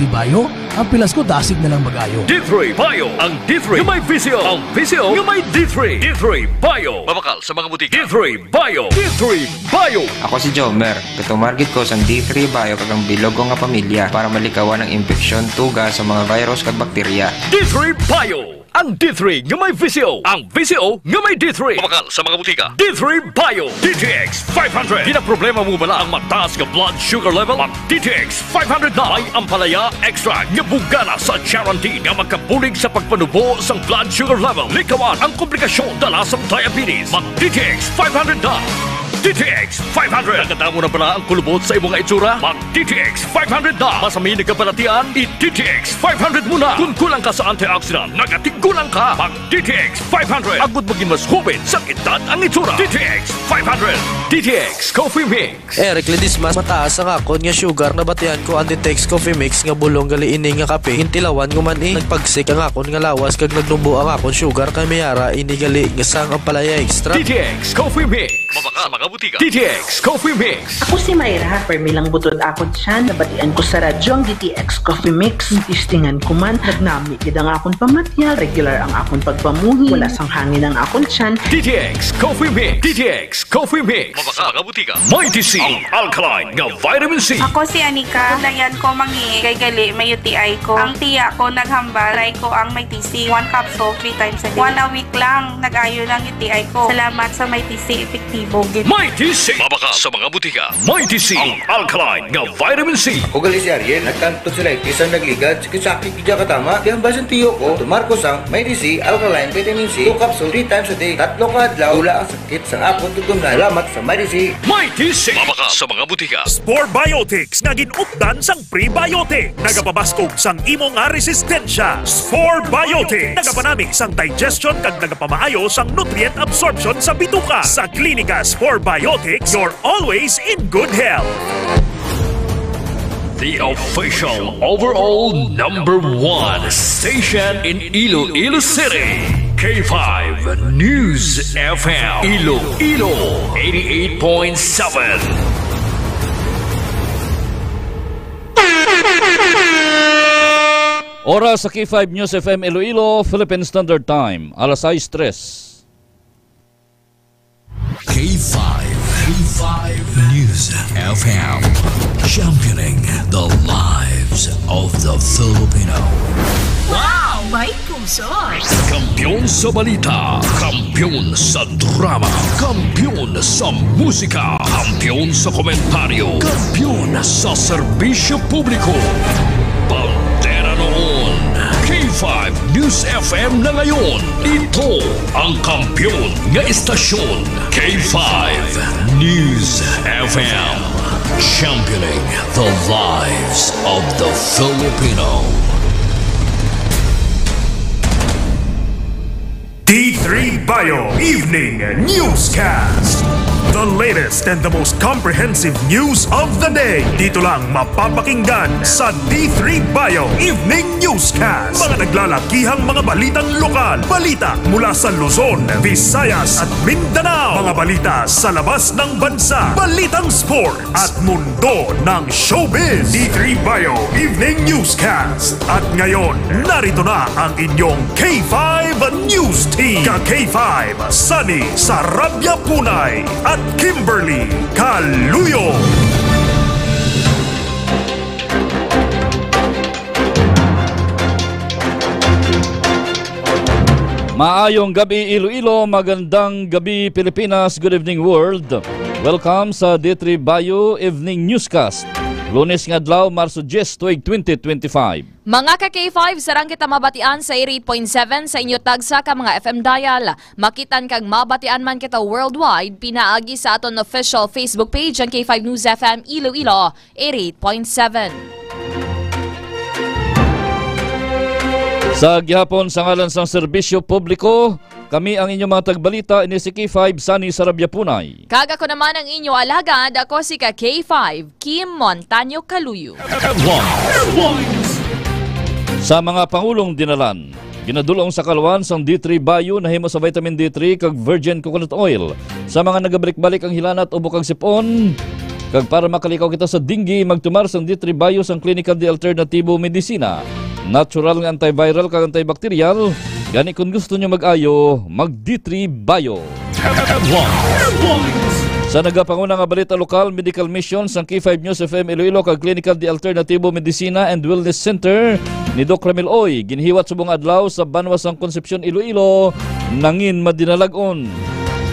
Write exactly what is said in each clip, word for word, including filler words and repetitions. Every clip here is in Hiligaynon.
Bayo, ang pilas ko dasig na lang magayo. D three Bio, ang D three nga may V C O, ang V C O nga may D three. D three Bio. Mabakal sa mga butika. D three Bio. D three Bio. Ako si Jomer. Gatumar gid ko sang D three Bio kag ang bilog ko nga pamilya para malikawan ang impeksyon, tuga sa mga virus kag bakterya. D three Bio, ang D three nga may V C O, ang V C O nga may D three. Mabakal sa mga butika. D three Bio, D T X five hundred. Ginaproblema mo bala ang mataas nga blood sugar level? Mag D T X five hundred na. May ampalaya extract nga bugana sa Charantin nga magkabulig sa pagpanubo sang blood sugar level. Likawan ang komplikasyon dala sang diabetes. Mag D T X five hundred na. D T X five hundred. Nakadamo na bala ang kulubot sa imo nga itsura? Mag D T X five hundred na. Masami nagkabalatian? I D T X five hundred mo na. Kung kulang ka sa antioxidant, nagatigulang ka. Mag D T X five hundred. Agud maging mas hubit sa edad ang itsura. D T X five hundred. D T X Coffee Mix. Eric Ledesma, mataas ang akon nga sugar. Nabatian ko ang D T X Coffee Mix nga bulong gali ini nga kape. Gintilawan ko man, eh. Nagpagsik ang akon nga lawas kag nagnubo ang akon sugar, kay may ara ini gali nga sang ampalaya extra. D T X Coffee Mix. Mabakal sa mga butika. D T X Coffee Mix. Ako si Myra, permi lang butod akon tiyan. Nabatian ko sa radyo ang D T X Coffee Mix. Testingan ko man, nagnami gid ang akon pamatyag, regular ang akon pagpamuhi, wala sang hangin ang akon tiyan. D T X Coffee Mix. D T X Coffee Mix. Mabakal sa mga butika. Mighty C, ang alkaline nga vitamin C. Ako si Anika. Layan ko mangi kay gali may U T I ko. Ang tiya ko naghambal, try ko ang Mighty C. One capsule, three times a day. One a week lang, nag-ayo na ang U T I ko. Salamat sa Mighty C, epektibo gid. Mighty C. Mabakal sa mga butika. Mighty C, ang alkaline nga vitamin C. Ako gali si Ariel, nagkang tonsillitis ang nagligad, sakit-sakit gid katama. Di hambal sang tiyo ko, tumar ko sang Mighty C, alkaline vitamin C, two capsule, three times a day. Tatlo ka adlaw, wala ang sakit sang akon tutunlan. Salamat sa Mighty C. Mighty C. Mabakal sa mga butika. Spore Biotics nga gin-updan sang prebiotic. Nagapabaskog sang imo nga resistensya. Spore Biotics. Nagapanami sang digestion kag nagapamaayo sang nutrient absorption sa bituka. Sa Klinika Spore Biotics, you're always in good health. The official overall number one station in Iloilo City, K five News F M, Iloilo, eighty-eight point seven. Oras sa K five News F M Iloilo, Philippine Standard Time, alas sais tres. K five, K five News F M, championing the lives of the Filipino. Wow! May puso! Kampiyon sa balita, kampiyon sa drama, kampiyon sa musika, kampiyon sa komentaryo, kampiyon sa serbisyo publiko. Bandera noon, K five News F M na ngayon. Ito ang kampiyon nga istasyon, K five News F M. Championing the lives of the Filipino. D three Bio Evening Newscast. The latest and the most comprehensive news of the day. Dito lang mapapakinggan sa D three Bio Evening Newscast. Mga naglalakihang mga balitang lokal, balita mula sa Luzon, Visayas, at Mindanao, mga balita sa labas ng bansa, balitang sport, at mundo ng showbiz. D three Bio Evening Newscast. At ngayon, narito na ang inyong K five News Team. Ka K five, Sunny Sarabia Punay at Kimberly Caluyo. Maayong gabi, Iloilo. Magandang gabi, Pilipinas. Good evening, world. Welcome sa D three Bio Evening Newscast. Lunes nga adlaw, Marso diyes, tuig twenty twenty-five. Mga ka K five, sarang kita mabatian sa eighty-eight point seven sa inyo tagsa ka mga F M dial. Makitan kag mabatian man kita worldwide, pinaagi sa aton official Facebook page, ang K five News F M Iloilo, eighty-eight point seven. Sa gihapon, sa ngalan sang serbisyo publiko, kami ang inyong mga tagbalita, ini si K five, Sunny Sarabia Punay. Kag ako naman ang inyo alagad, ako si ka K five, Kim Montaño Caluyo. Headlines. Sa mga pangulong dinalan, ginadul-ong sa kalwan sang D three Bio nahimo sa vitamin D three kag virgin coconut oil sa mga nagabalik-balik ang hilanat, ubo kag sipon. Kag para makalikaw kita sa dengue, magtumar sang D three Bio sang Klinikal de Alternatibo Medicina. Natural nga antiviral kag antibacterial, gani kon gusto nyo mag-ayo, mag D three Bio. Headlines. Sa nagapanguna nga balita lokal, medical mission sang K five News F M Iloilo kag Klinikal de Alternatibo Medicina and Wellness Center ni Doc Ramil Oy, ginhiwat subong adlaw sa banwa sang Concepcion, Iloilo, nangin madinalag-on.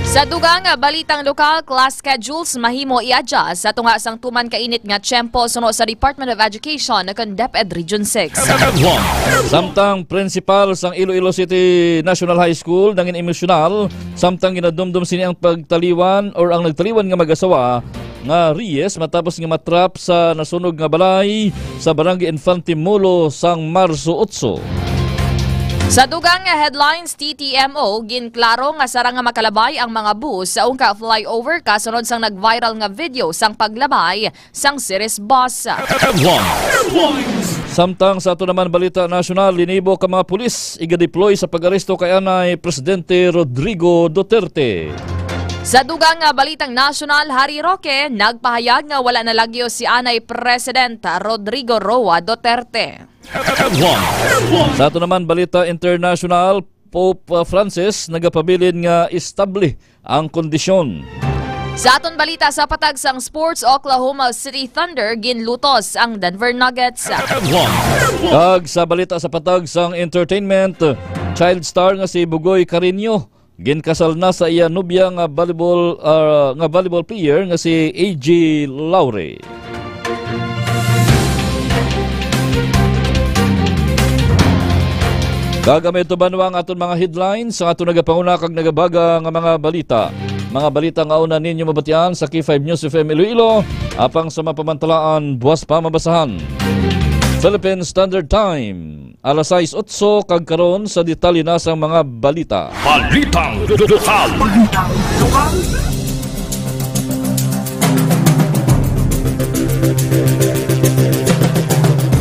Sa dugang nga balitang lokal, class schedules mahimo i-adjust sa tunga sang tuman kainit nga tiyempo suno sa Department of Education kon DepEd Region six. Samtang principal sang Iloilo City National High School nangin emosyonal samtang ginadumdom sini ang pagtaliwan or ang nagtaliwan nga mag-asawa nga Reyes matapos nga matrap sa nasunog nga balay sa Barangay Infante Molo sang Marso otso. Sa dugang nga headlines, T T M O, ginklaro nga sarang nga makalabay ang mga bus sa Ungka Flyover kasunod sang nag-viral nga video sang paglabay sang Ceres bus. Headlines. Samtang sa ato naman balita nasyonal, linibo ka mga pulis igadeploy sa pag-aresto kay anay Presidente Rodrigo Duterte. Sa dugang nga balitang nasyonal, Harry Roque nagpahayag nga wala na lagyo si anay President Rodrigo Roa Duterte. Sa ato naman balita international, Pope, uh, Francis nagapabilin nga estable ang kondisyon. Sa aton balita sa patag sang sports, Oklahoma City Thunder ginlutos ang Denver Nuggets. Kag sa balita sa patag sang entertainment, child star nga si Bugoy Carreño ginkasal na sa iya nobya nga volleyball, ah, nga volleyball player nga si A J Laure. Kag amay ito banwa ang aton mga headlines, ang aton nagapanguna kag nagabaga nga mga balita. Mga balita nga una ninyo mabatian sa K five News F M Iloilo, apang sa mapamantalaan, buwas pa mabasahan. Philippine Standard Time, alas sais otso, kag karon sa detalye na sang mga balita. Balitang lokal.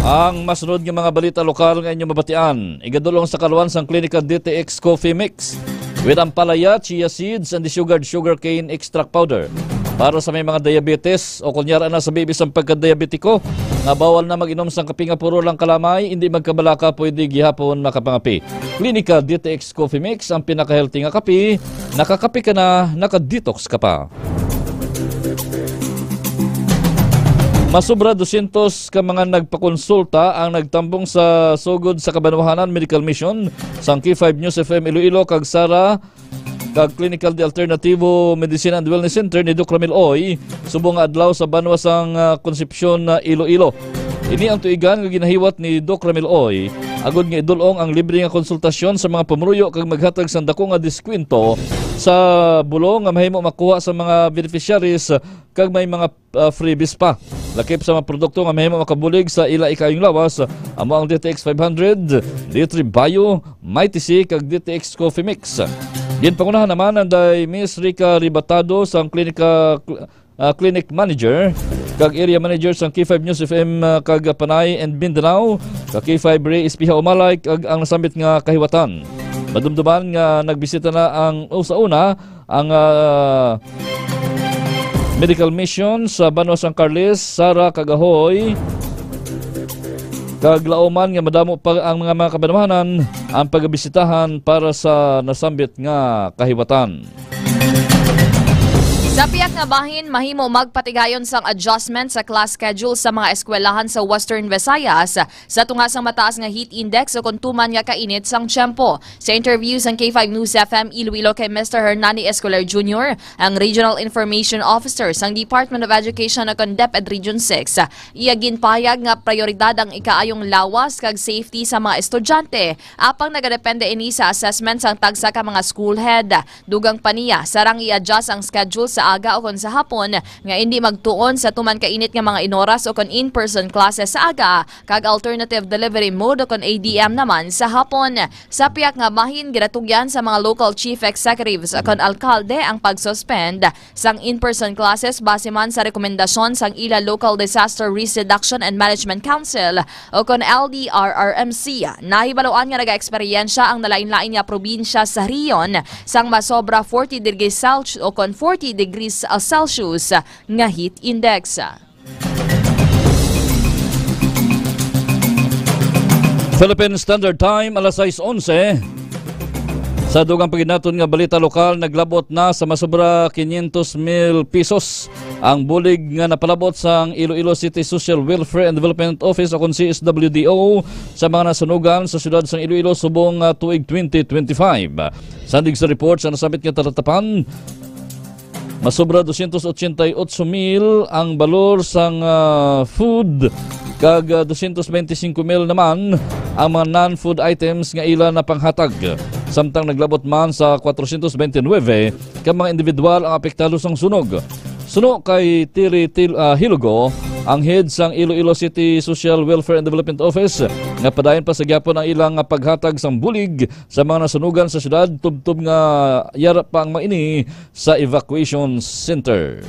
Ang masunod nga mga balita lokal nga inyo mabatian, igadulong sa kaluan sang Klinika D T X Coffee Mix with ampalaya, chia seeds, and the sugared sugarcane extract powder. Para sa may mga diabetes o kunyara na sa bibi sang pagkadiabetiko nga bawal na mag-inom sang kape nga puro lang kalamay, hindi magkabalaka, pwede gihapon makapangape. Klinika D T X Coffee Mix, ang pinaka-healthy nga kape. Nakakape ka na, naka-detox ka pa. Masobra dosyentos ka mga nagpakonsulta ang nagtambong sa sugod sa Kabanwahanan Medical Mission sang K five News F M Iloilo kag Sara kag Clinical de Alternativo Medicine and Wellness Center ni Doc Ramil Oy subong nga adlaw sa banwa sang, ah, Concepcion, ah, Iloilo. Ini ang tuigan nga ginahiwat ni Doc Ramil Oy agod nga idul-ong ang libre nga konsultasyon sa mga pumuluyo kag maghatag sang dako nga diskwento sa bulong nga mahimo makuha sa mga beneficiaries kag may mga, ah, freebies pa. Lakip sa mga produkto nga mahimo makabulig sa ila ikaayong lawas, amo ang D T X five hundred, D three Bio, Mighty C, kag D T X Coffee Mix. Ginpangunahan naman ang day Miss Rica Ribatado sang klinika, ah, clinic manager kag area manager sang K five News F M, ah, kag Panay and Mindanao, ka K five Ray Espiha Umalay, kag ang nasambit nga kahiwatan. Madumduman nga nagbisita na ang, o sa una, ang, ah, medical mission sa banwa sang Carles, Sara, kag Ajoy, kag lauman nga madamo pa ang mga, mga kabanwahanan ang pagabisitahan para sa nasambit nga kahiwatan. Sa pihak nga bahin, mahimo magpatigayon sang adjustment sa class schedule sa mga eskwelahan sa Western Visayas sa tunga sang mataas nga heat index o kon tuman nga kainit sang tiyempo. Sa interview sang K five News F M Iloilo kay Mister Hernani Escolar Junior, ang Regional Information Officer sang Department of Education o kon DepEd Region six, iya ginpahayag nga prioridad ang ikaayong lawas kag safety sa mga estudyante, apang nagadepende ini sa assessment sang tagsa ka mga school head. Dugang pa niya, sarang i-adjust ang schedule sa aga o kon sa hapon nga indi magtuon sa tuman kainit nga mga inoras o kon in-person classes sa aga kag alternative delivery mode o kon A D M naman sa hapon. Sa pihak nga bahin, ginatugyan sa mga local chief executives o kon alkalde ang pag-suspend sang in-person classes base man sa rekomendasyon sang ila local Disaster Risk Reduction and Management Council o kon L D R R M C. Nahibaluan nga nagaeksperyensya ang nalain-lain nga probinsya sa rehiyon sang masobra forty degrees Celsius o kon forty degrees degrees Celsius nga heat index. Philippine Standard Time, alas sais onse. Sa dugang pa gid naton nga balita lokal, naglabot na sa masobra quinientos mil pesos ang bulig nga napalabot sang Iloilo City Social Welfare and Development Office o kon C S W D O sa mga nasunugan sa siyudad sang Iloilo subong, ah, tuig twenty twenty-five. Sandig sa report sa nasambit nga talatapan, masobra dosyentos otsenta y otso mil ang balor sang, ah, food, kag, ah, dosyentos bente singko mil naman ang mga non-food items nga ila napanghatag. Samtang naglabot man sa kwatrosyentos bente nuebe ka mga individual ang apektado sang sunog. Suno kay Tiri Til-, ah, Hilugo, ang head sang Iloilo City Social Welfare and Development Office, nga padayon pa sa gyapon ang ilang paghatag sang bulig sa mga nasunugan sa syudad, tubtob nga yara pa ang mga ini sa evacuation center.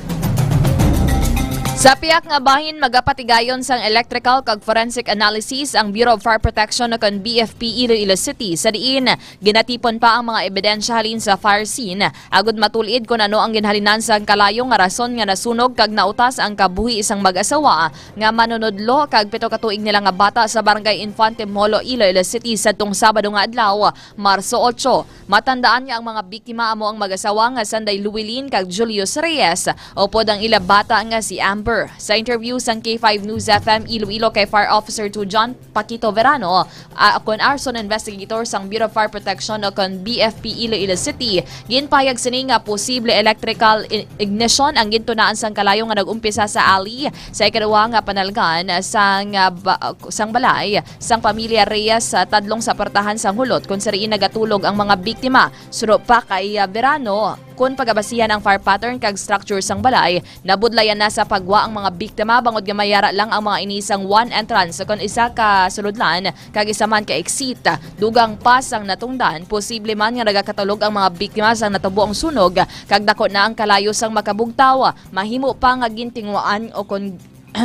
Sa pihak nga bahin, magapatigayon sang electrical kag forensic analysis ang Bureau of Fire Protection o kon B F P Iloilo City, sa diin ginatipon pa ang mga ebidensya halin sa fire scene, agud matul-id kon ano ang ginhalinan sang kalayo nga rason nga nasunog kag nautas ang kabuhi sang mag-asawa nga manunudlo kag pito ka tuig nila nga bata sa Barangay Infante Molo, Iloilo City, sadtong Sabado nga adlaw, Marso otso. Matandaan nga ang mga biktima amo ang mag-asawa nga sanday Luwilin kag Julius Reyes, upod ang ila bata nga si Amber. Sa interview sang K five News F M Iloilo kay Fire Officer two John Paquito Verano, ah, kon arson investigator sang Bureau of Fire Protection o kon B F P Iloilo City, ginpayag sini nga posible electrical i-, ignition ang gintunaan sang kalayo nga nag-umpisa sa alley sa ikaduha nga panalgan sang, ah, ba-, sang balay sang pamilya Reyes sa tadlong sa portahan sang hulot kon sa diin nagatulog ang mga biktima. Suno pa kay, ah, Verano, kon pagabasihan ang fire pattern kag structure sang balay, nabudlayan na sa pagwa ang mga biktima bangod nga may ara lang ang mga ini sang one entrance kon isa ka sulodlan kag isa man ka exit. Dugang pa sang natungdan, posible man nga nagakatulog ang mga biktima sang natubo ang sunog kag dako na ang kalayo sang makabugtaw. Mahimo pa nga gintinguhaan o kon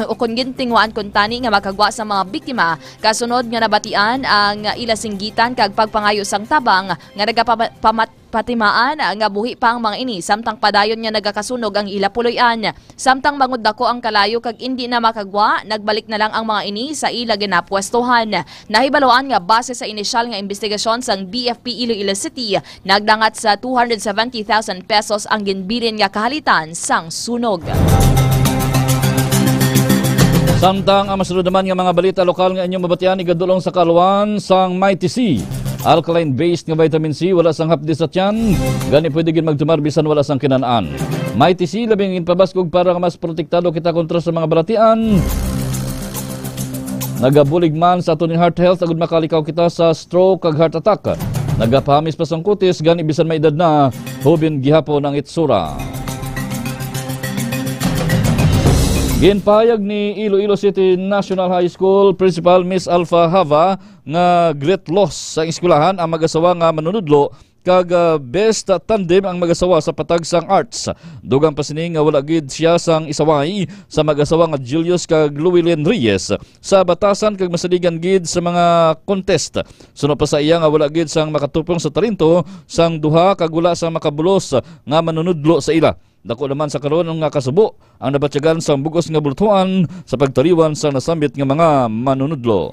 o kon gintinguhaan kuntani nga makagwa sa mga biktima kasunod nga nabatian ang ila singgitan kag pagpangayo sang tabang nga nagapama-, pamat-, patimaan nga buhi pa ang mga ini samtang padayon nga nagakasunog ang ila puloy-an. Samtang bangod dako ang kalayo kag indi na makagwa, nagbalik na lang ang mga ini sa ila ginapwestuhan. Nahibaluan nga base sa inisyal nga imbestigasyon sang B F P Iloilo City, nagdangat sa two hundred seventy thousand pesos ang ginbilin nga kahalitan sang sunog. Samtang ang masunod naman nga mga balita lokal nga inyong mabatian igadulong sa kaalwan sang Mighty C. Alkaline-based nga vitamin C, wala sang hapdi sa tiyan, gani pwede gid magtumar bisan wala sang kinan-an. Mighty C, labing ginpabaskog para nga mas protektado kita kontra sa mga balatian. Nagabulig man sa aton heart health agud makalikaw kita sa stroke kag heart attack. Nagapahamis pa sang kutis, gani bisan may edad na, hoben gihapon ang itsura. Ginpahayag ni Iloilo City National High School Principal Miss Alpha Hava nga great loss sa eskwelahan ang mag-asawa nga manunudlo kag, ah, best tandem ang mag-asawa sa patag sang arts. Dugang pa sini nga wala gid siya sang isaway sa mag-asawa nga Julius kag Llewellyn Reyes sa batasan kag masaligan gid sa mga contest. Suno pa sa iya nga wala gid sang makatupong sa talento sang duha kag wala sang makabulos nga manunudlo sa ila. Dako naman sa karon nga kasubo ang nabatyagan sang bug-os nga bultuan sa pagtaliwan sang nasambit nga mga manunudlo.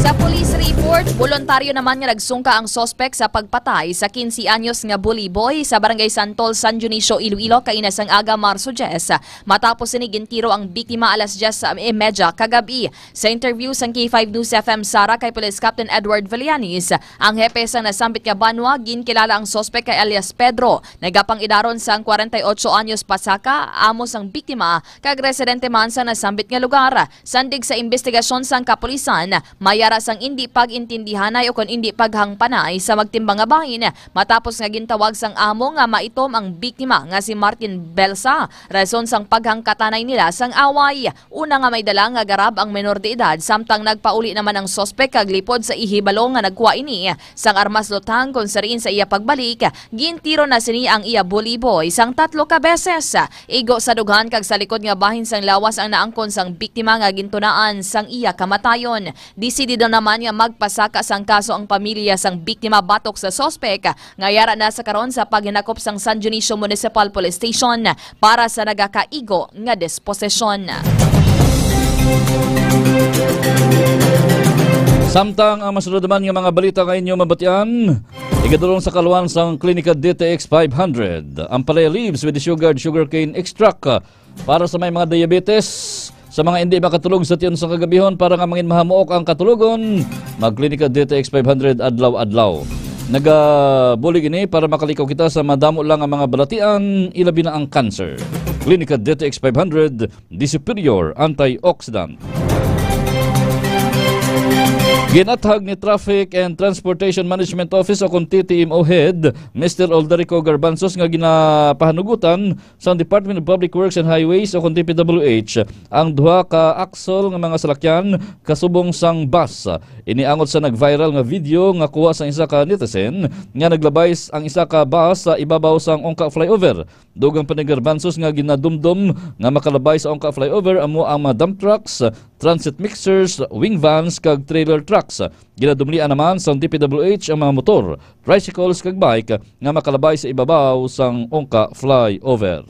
Sa police report, boluntaryo naman nga nagsungka ang suspek sa pagpatay sa quince anyos nga bully boy sa Barangay Santol, San Dionisio, Iloilo, kaina sang aga, Marso diyes. Matapos sini, gintiro ang biktima alas diyes y media kagab-i. Sa interview sang K five News F M Sara kay Police Captain Edward Villanis, ang hepe sang nasambit nga banwa, ginkilala ang suspek kay alias Pedro. Nagapang-idaron sang kwarenta y otso anyos pasaka, amo sang biktima, kag residente man sa nasambit nga lugar. Sandig sa imbestigasyon sang kapulisan, may ara sang indi pag-intindihanay o kon indi paghangpanay sa magtimbang nga bahin, matapos nga gintawag sang amo nga maitom ang biktima nga si Martin Belsa, rason sang paghangkatanay nila sang away. Una nga may dala nga garab ang menor de edad, samtang nagpauli naman ang suspek kag lipod sa ihibalo nga nagkuha ini sang armas lutang, kon sa diin sa iya pagbalik, gintiro na sini ang iya bully boy sang tatlo ka beses. Igo sa dughan kag sa likod nga bahin sang lawas ang naangkon sang biktima nga gintunaan sang iya kamatayon. Desidido naman nga magpasaka sang kaso ang pamilya sang biktima batok sa suspek nga yara na sa karon sa paghinakop sang San Dionisio Municipal Police Station para sa nagakaigo nga disposisyon. Samtang ang masunod naman nga mga balita nga inyo mabatian, igadulong sa kaluan sang Klinika D T X five hundred, ang Palaya Leaves with Sugared Sugarcane Extract para sa may mga diabetes, sa mga hindi makatulog sa tiyan sa kagabihon, para nga mangin mahamuok ang katulogon, mag-Klinika D T X five hundred adlaw-adlaw. Nagabulig ini para makalikaw kita sa madamo lang ang mga balatian, ilabi na ang cancer. Klinika D T X five hundred, the superior antioxidant. Ginathag ni Traffic and Transportation Management Office o kon T T M O Head, Mister Alderico Garbanzos, nga ginapahanugutan sang Department of Public Works and Highways o kon D P W H ang duha ka axle nga mga salakyan kasubong sang bus. Ini angot sa nag-viral nga video nga kuha sang isa ka netizen nga naglabay s-, ang isa ka bus sa ibabaw sang Ongka Flyover. Dugang pa ni Garbanzos nga ginadumdom nga makalabay sa Ongka Flyover amo ang mga dump trucks, transit mixers, wing vans, kag trailer trucks. Ginadumlian naman sang D P W H ang mga motor, tricycles, kag bike nga makalabay sa ibabaw sang Ongka Flyover.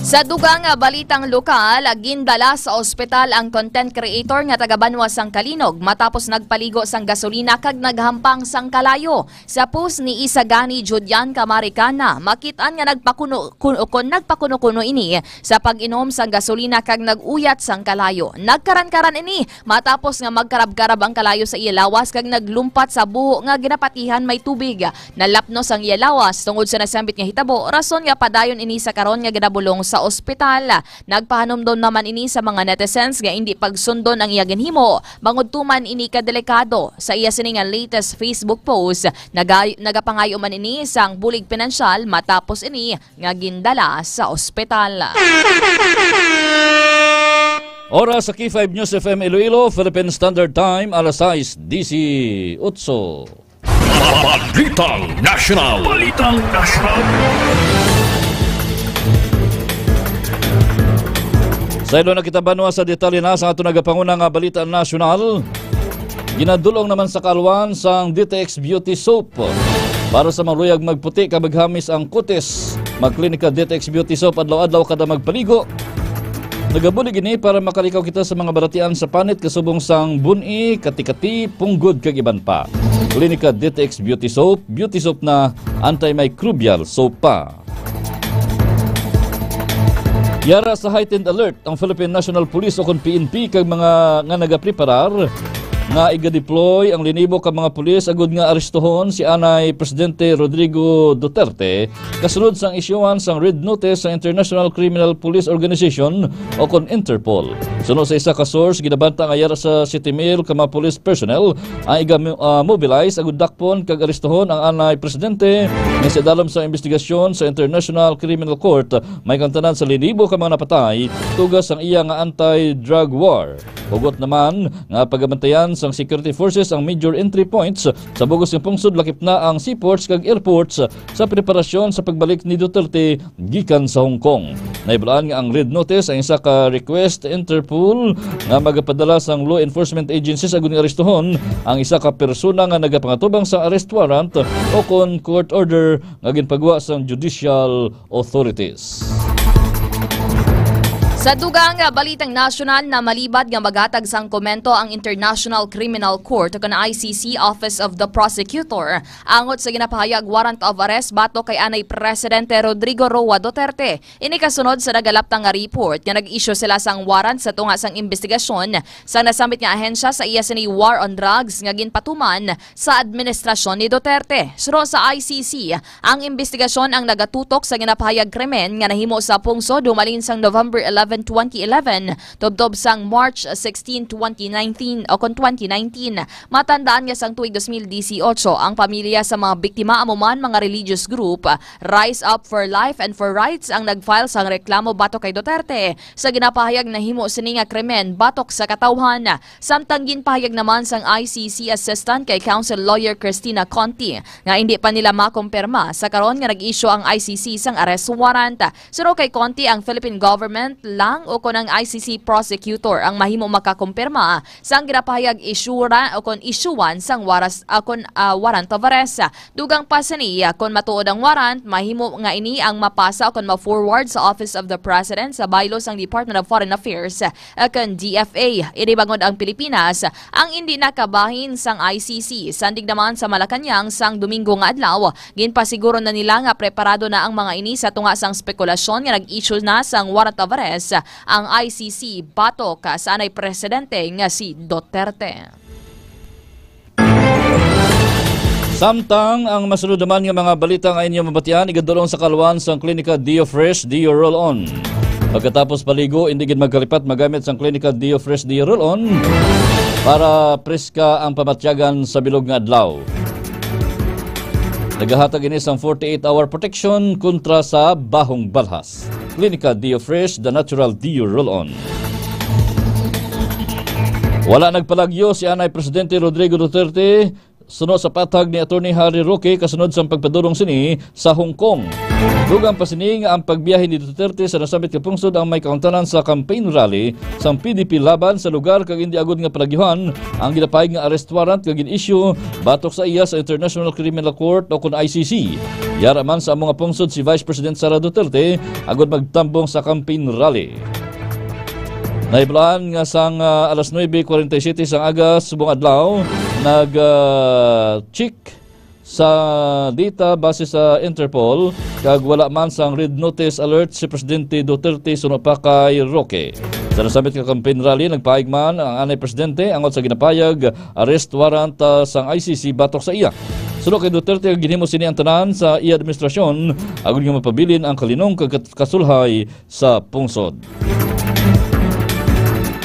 Sa dugang nga balitang lokal, gindala sa ospital ang content creator nga taga banwa sang Calinog matapos nagpaligo sang gasolina kag naghampang sang kalayo. Sa post ni Isagani Judian Kamarikana, makit-an nga nagpakuno-, kun-, kun-, nagpakuno-kuno ini sa pag-inom sang gasolina kag nag-uyat sang kalayo. Nagkaran-karan ini matapos nga magkarab-karab ang kalayo sa iya lawas kag naglumpat sa buho nga ginapatihan may tubig. Nalapnos ang iya lawas tungod sa nasambit nga hitabo, rason nga padayon ini sa karon nga ginabulong sa ospital. Nagpahanumdom naman ini sa mga netizens nga indi pagsundon ang iya ginhimo, bangod tuman ini ka delikado. Sa iya sini nga latest Facebook post, nagay-, nagapangayo man ini sang bulig pinansyal matapos ini nga gindala sa ospital. Oras sa K five News F M Iloilo, Philippine Standard Time, alas sais disiotso. Balitang National. Balitang National. Sa ilo na kita banwa sa detalye na sa ato nagapanguna nga balita nasyonal. Ginadulong naman sa kaluan sang D T X Beauty Soap. Para sa maluyag magputi kag maghamis ang kutis, mag-Klinika D T X Beauty Soap adlaw-adlaw kada magpaligo. Nagabulig ini para makalikaw kita sa mga balatian sa panit kasubong sang bun-i, kati-kati, punggod kag iban pa. Klinika D T X Beauty Soap, beauty soap na antimicrobial soap pa. Yara sa heightened alert ang Philippine National Police o kon P N P kag mga nga nagapreparar nga iga-deploy ang linibo ka mga pulis agud nga arestuhon si anay Presidente Rodrigo Duterte kasunod sang isyuhan sang red notice sa International Criminal Police Organization o kon Interpol. Suno sa isa ka source, ginabanta nga yara sa siyete mil ka mga police personnel ang iga-, ah, mobilize agud dakpon kag arestuhon ang anay Presidente nga sa dalom sa investigasyon sa International Criminal Court, may kantanan sa linibo ka mga napatay tugas sang iya nga anti-drug war. Hugot naman nga pagabantayan sang security forces ang major entry points sa bug-os nga pungsod, lakip na ang seaports kag airports, sa preparasyon sa pagbalik ni Duterte gikan sa Hong Kong. Nahibalaan nga ang red notice ang isa ka request Interpol nga magapadala sang law enforcement agencies agud nga arestuhon ang isa ka persona nga nagapangatubang sa arrest warrant o kon court order nga ginpagwa sang judicial authorities. Sa dugang nga balitang nasyonal, namalibad nga maghatag sang komento ang International Criminal Court o kon I C C Office of the Prosecutor angot sa ginapahayag warrant of arrest batok kay anay Presidente Rodrigo Roa Duterte. Ini kasunod sa nagalaptang nga report nga nag-issue sila sang warrant sa tunga sang investigasyon sang nasambit nga ahensya sa iya sini war on drugs nga ginpatuman sa administrasyon ni Duterte. Suno sa I C C, ang investigasyon ang nagatutok sa ginapahayag krimen nga nahimo sa pungsod humalin sang November eleven, twenty eleven, tubtob sang March sixteen, twenty nineteen o kon twenty nineteen. Matandaan nga sang tuig dos mil dieciocho, ang pamilya sa mga biktima amo man mga religious group, Rise Up for Life and for Rights, ang nag-file sang reklamo batok kay Duterte sa ginapahayag nahimo sini nga krimen batok sa katawhan. Samtang ginpahayag naman sang I C C assistant kay counsel lawyer Christina Conti nga indi pa nila makumpirma sa karon nga nag-issue ang I C C sang arrest warrant. Suno kay Conti, ang Philippine government lang o kon ang I C C prosecutor ang mahimo makakumpirma sang ginapahayag isyura o kon isyuan sang waras, o kon, ah, warrant of arrest. Dugang pa sini, kon matuod ang warrant, mahimo nga ini ang mapasa o kon ma-forward sa Office of the President sa baylo sang Department of Foreign Affairs, ah, kon D F A. Ini bangod ang Pilipinas ang indi nakabahin sang I C C. Sandig naman sa Malacañang sang Domingo nga adlaw, ginpasiguro na nila nga preparado na ang mga ini sa tunga sang spekulasyon nga nag-issue na sang warrant of arrest ang I C C batok sa anay presidente nga si Duterte. Samtang ang masunod naman nga mga balita nga inyo mabatian, igadulong sa kalwan sang Klinika Dio Fresh, Dio Roll On. Pagkatapos paligo, hindi gid magkalipat magamit sang Klinika Dio Fresh, Dio Roll On para preska ang pamatyagan sa bilog nga adlaw. Nagahatag ini sang forty-eight hour protection kontra sa bahong balhas. Klinika Dio Fresh, the natural Dio Roll-On. Wala nagpalagyo si anay Presidente Rodrigo Duterte suno sa patag ni Attorney Harry Roque kasunod sang pagpadulong sini sa Hong Kong. Dugang pa sini nga ang pagbiyahe ni Duterte sa nasambit nga pungsod ang may kaangtanan sa campaign rally sang P D P laban sa lugar kag indi agud nga palagyuhan ang ginapahayag nga arrest warrant nga gin-issue batok sa iya sa International Criminal Court o kon I C C. Yara man sa amo nga pungsod si Vice President Sara Duterte agud magtambong sa campaign rally. Nahibaluan nga sang, ah, alas nuebe cuarenta y siete sang aga subong adlaw, nag, ah, check sa data base sa Interpol, kag wala man sang red notice alert si Presidente Duterte suno pa kay Roque. Sa nasambit nga campaign rally, nagpahayag man ang anay presidente angot sa ginapahayag arrest warrant, ah, sang I C C batok sa iya. Suno kay Duterte, ginhimo sini ang tanan sa iya administrasyon agud nga mapabilin ang kalinong kag kat-, kasulhay sa pungsod.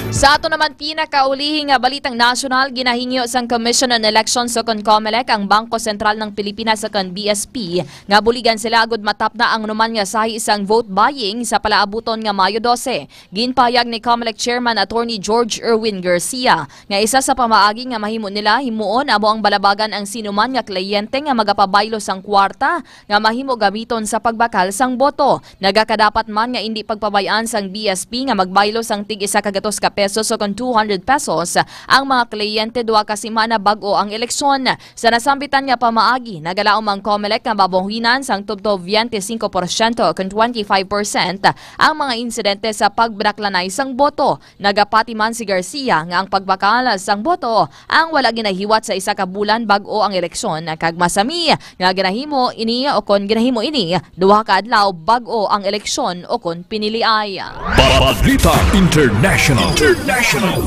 Sa ato naman pinakaulihi nga balitang nasyonal, ginahingyo sang Commission on Elections o kon COMELEC ang Bangko Sentral ng Pilipinas o kon B S P nga buligan sila agud matapna ang anuman nga sahi sang vote buying sa palaabuton nga Mayo dose. Ginpahayag ni COMELEC Chairman Attorney George Erwin Garcia nga isa sa pamaagi nga mahimo nila himuon amo ang balabagan ang sinuman nga kliyente nga magapabaylo sang kwarta nga mahimo gamiton sa pagbakal sang boto. Nagakadapat man nga indi pagpabay-an sang B S P nga magbaylo sang tig isa ka gatos ka pesos o kon two hundred pesos ang mga kliyente duha ka semana bag-o ang eleksyon. Sa nasambitan nga pamaagi, nagalaom ang COMELEC nga mabahinan sang tubtob twenty-five percent o kon twenty-five percent ang mga insidente sa pagbraklanay sang boto. Nagapati man si Garcia nga ang pagbakal sang boto ang wala ginahiwat sa isa ka bulan bag-o ang eleksyon, kag masami nga ginahimo ini o kon ginahimo ini duha ka adlaw bag-o ang eleksyon o kon piniliay. Balita International. International.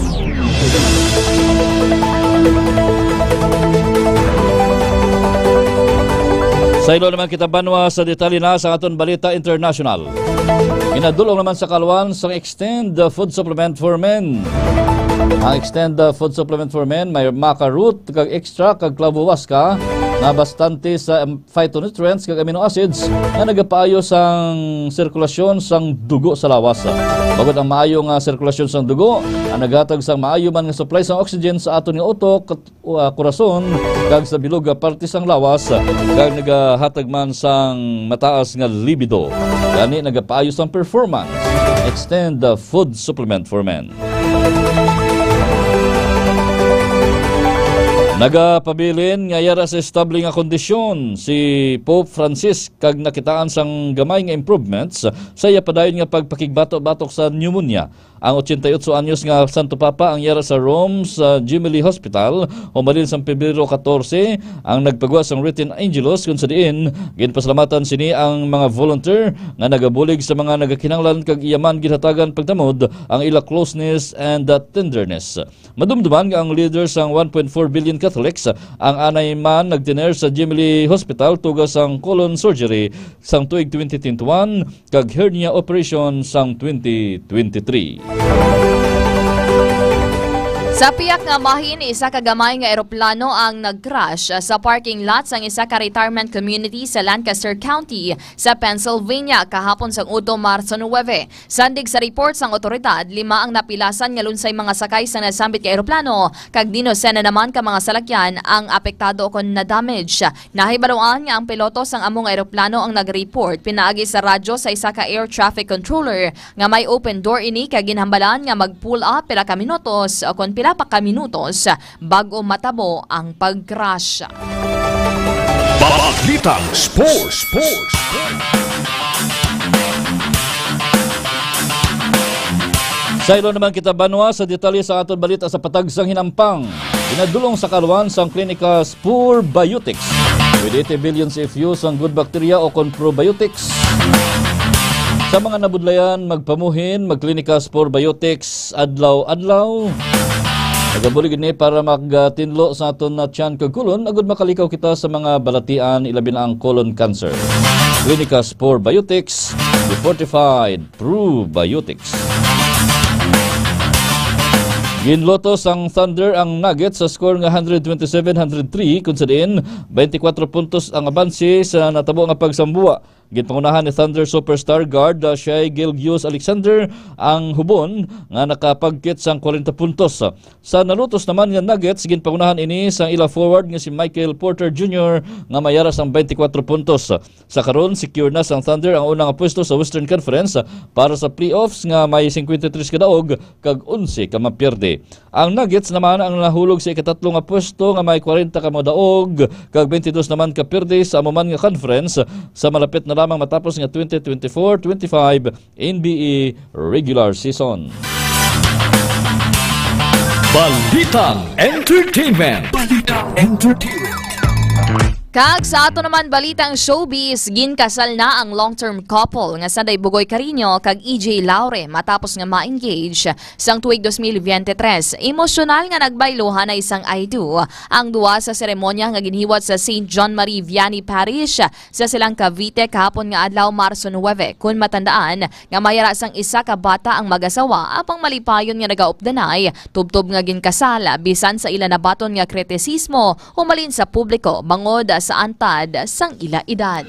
Sa ilo naman kita, banwa, sa detalye na sa aton balita international. Ginadulong naman sa kalwan sang Extend the Food Supplement for Men. Ang Extend the Food Supplement for Men may maca root kag extra kag clavo huasca nga bastante sa, em, phytonutrients kag amino acids nga nagapaayo sang sirkulasyon sang dugo sa lawas. Bangod ang maayo nga sirkulasyon sang dugo, ang naghatag sang maayo man nga supply sang oxygen sa aton nga utok, uh, kurason, kag sa bilog nga parte sang lawas, kag nagahatag man sang mataas nga libido. Gani nagapaayo sang performance. Extend the Food Supplement for Men. Nagapabilin nga yara sa estable nga kondisyon si Pope Francis kag nakitaan sang gamay nga improvements sa iya padayon nga pagpakigbato batok sa pneumonia. Ang ochenta y ocho anyos nga Santo Papa ang yara sa Rome sa Gemelli Hospital humalin sang Pebrero catorce, ang nagpagawa sang Rite in Angelus, kun sa diin ginpasalamatan sini ang mga volunteer nga nagabulig sa mga nagakinahanglan, kag iya man ginhatagan pagtamod ang ila closeness and, uh, tenderness. Madumduman nga ang leader sang one point four billion Catholics ang anay man nagtener sa Gemelli Hospital tuga sang colon surgery sang tuig twenty twenty-one kag hernia operation sang twenty twenty-three. Sa piyak nga bahin, isa ka gamay nga eroplano ang nag-crash sa parking lot sang isa ka retirement community sa Lancaster County sa Pennsylvania kahapon sang udto, Marso nuwebe. Sandig sa report sang otoridad, lima ang napilasan nga lunsay mga sakay sa nasambit nga eroplano, kag dinusen na naman ka mga salakyan ang apektado kon na-damage. Nahibaluan nga ang piloto sang amo nga eroplano ang nag-report pinaagi sa radyo sa isa ka air traffic controller nga may open door ini, kag ginhambalan nga mag-pull up pila ka minutos o kon pila pa ka minutos bag-o matabo ang pag-crash. Balitang Sports. Sports. Saylo naman kita, Banwa, sa detalye sa aton balita sa Patagsang Hinampang. Ginadulong sa kaluan sang Klinika Spur Biotics. With eighty billion C F U sang good bacteria o kon probiotics. Sa mga nabudlayan, magpamuhin, magklinika Spur Biotics adlaw-adlaw. Nagabulig ini para magtinlo sa aton na tiyan kag kulon, agud makalikaw kita sa mga balatian, ilabi na ang colon cancer. Klinika Spur Biotics, the fortified probiotics. Ginluto sang Thunder ang Nuggets sa score nga hundred twenty-seven hundred three, kun sa diin twenty-four puntos ang abanse sa natabo nga pagsambuwa. Ginpangunahan ni Thunder superstar guard, uh, Shai Gilgeous-Alexander ang hubon nga nakapagkit sang kwarenta puntos. Sa nalutos naman nga Nuggets, ginpangunahan ini sang ila forward nga si Michael Porter Junior nga may yara sang twenty-four puntos. Sa karon, secure na sang Thunder ang una nga pwesto sa Western Conference para sa playoffs nga may singkwenta y tres ka daog kag onse ka mapierde. Ang Nuggets naman ang nahulog sa ikatatlo nga pwesto nga may kwarenta ka mga daog kag twenty-dos naman ka pierde sa amo man nga conference sa malapit na lamang matapos nga twenty twenty-four twenty-five N B A regular season. Balitang Entertainment. Balitang Entertainment. Kag sa ato naman balitang showbiz, ginkasal na ang long-term couple nga Sanday Bugoy Carino kag E J Laure matapos nga ma-engage sang tuig dos mil biyente tres. Emosyonal nga nagbayluhan na isang I do ang duwa sa seremonya nga ginhiwat sa Saint John Marie Vianney Parish sa Silang Cavite kahapon nga adlaw, Marso nuwebe, kun matandaan nga may ara sang isa ka bata ang mag-asawa, apang malipayon nga nagaupdanay, tubtob nga ginkasal, bisan sa ila nabaton nga kritisismo humalin sa publiko bangod sa antad sang ila edad.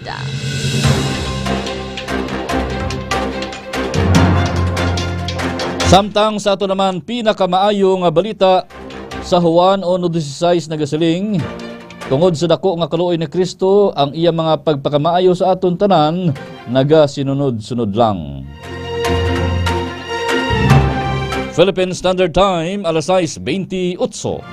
Samtang sa ato naman pinakamaayo nga balita, sa Juan uno dieciséis nagasiling, tungod sa dako nga kaluoy ni Cristo, ang iya mga pagpakamaayo sa aton tanan nagasinunod-sunod lang. Philippine Standard Time, alas sais bentiocho.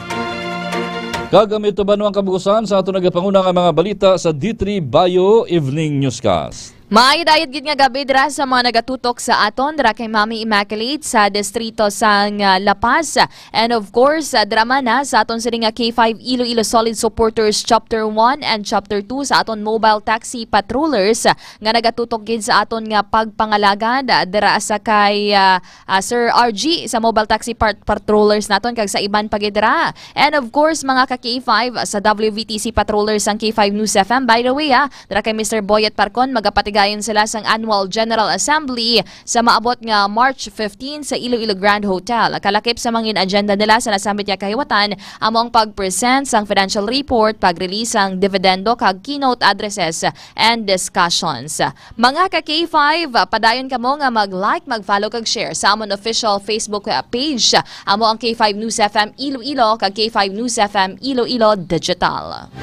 Kag amo ito, Banwa, ang kabugusan sa aton nagapanguna nga mga balita sa D three Bio Evening Newscast. Maayod-ayod gid nga gabi dira sa mga nagatutok sa aton, dira kay Mami Immaculate sa distrito sang, ah, La Paz. And of course, ah, dira man, ah, sa aton sini nga K five Iloilo Solid Supporters Chapter one and Chapter two, sa aton mobile taxi patrollers, ah, nga nagatutok gid sa aton nga pagpangalagad, ah, dira sa kay, ah, ah, Sir R G sa mobile taxi par-, patrollers naton, kag sa iban pa gid dira. And of course, mga ka K five, sa W V T C patrollers sang K five News F M. By the way, ah, dira kay Mister Boyet Parcon, magapatigayon sila sang Annual General Assembly sa maabot nga March fifteen sa Iloilo Grand Hotel. Kalakip sa mangin agenda nila sa nasambit nga kahiwatan, amo ang pag-present sang financial report, pag-release sang dividendo, kag keynote addresses and discussions. Mga ka K five, padayon kamo nga mag-like, mag-follow, kag share sa amon official Facebook page. Amo ang K five News F M Iloilo kag K five News F M Iloilo Digital.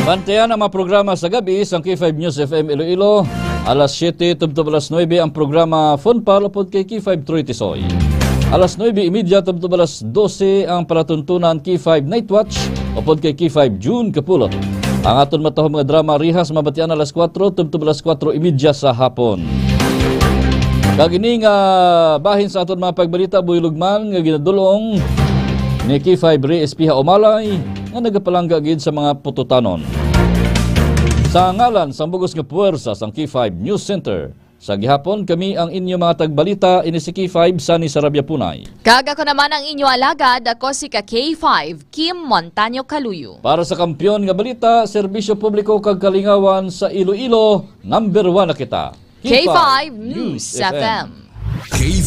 Bantayan ang mga programa sa gabi sang K five News F M Iloilo. Alas siyete tubtob alas nuebe ang programa Fun Pal upod kay K five Troy Tisoy. Alas nuebe y media tubtob alas dose ang palatuntunan K five Night Watch upod kay K five June Kapulot. Ang aton matahom nga drama Rihas mabatian alas kuwatro tubtob alas kuwatro y media sa hapon. Kag ini nga bahin sa aton mga pagbalita, buylog man nga ginadul-ong ni K five Ray Espiha Umalay nga nagapalangga gid sa mga pututanon. Sa ngalan sang bugos nga puwersa sang K five News Center, sa gihapon, kami ang inyo mga tagbalita, ini si K five Sunny Sarabia Punay. Kag ako naman ang inyo alagad, ako si ka K five Kim Montaño Caluyo. Para sa Kampiyon nga Balita, Serbisyo Publiko kag Kalingawan sa Iloilo, number one na kita. K five News F M. K five